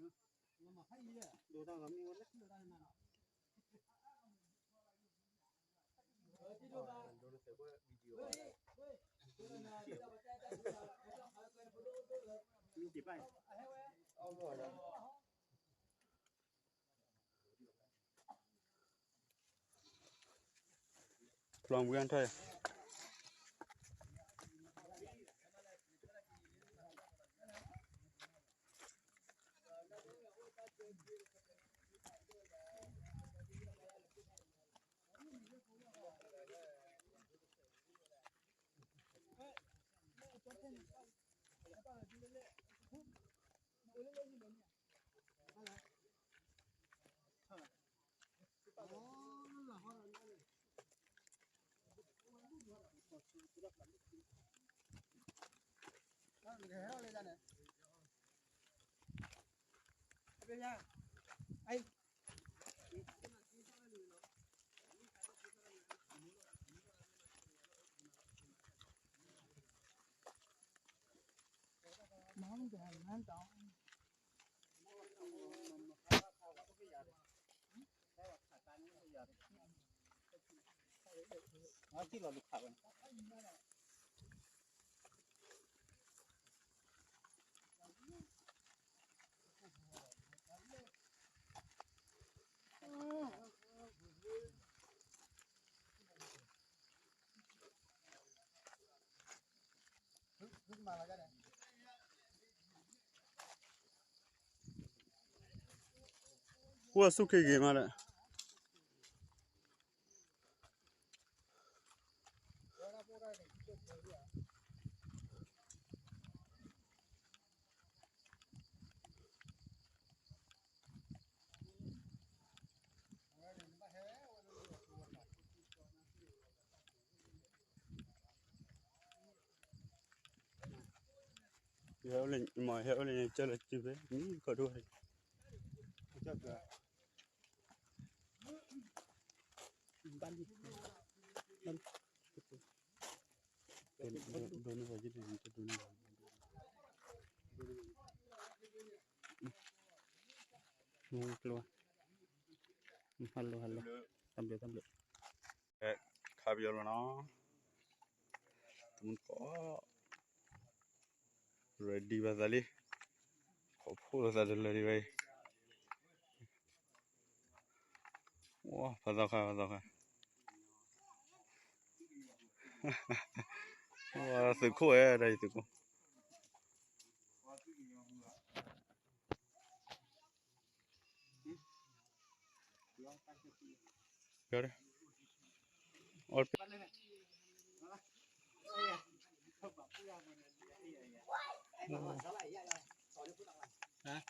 ဖျီၣ်ဝံထီၣ်ယၤ အိၣ်ဆူၣ်က့ၤဂ့ၤမးဒီး ဟဲအိၣ်လၢ မ့ၢ်ဟဲအိၣ်လၢန့ၣ် ကၢၢ်လီၤစုဖဲ မံကီၢ်ဒိၣ်ဝဲ ဘၣ်လံ ဒိးန့ၢ်ဝဲယတဒိးန့ၢ်ဝဲ မူကျိ hello hello တၢ်ဘျုးတၢ်ဘျုး ခါပယီၤလီၤနီၤ တမူတကိး ready ဘၣ်သးလံ ခိးဖှိၣ်လိာ်သးတလၢာ်ဒံးဝဲအံၤ ဝါ ဖးသီခါ ဖးသီခါ ဝါ သုးခိၣ်ဝဲ တၢ်အံၤသုးခိၣ် ပြောတယ် all ဟမ်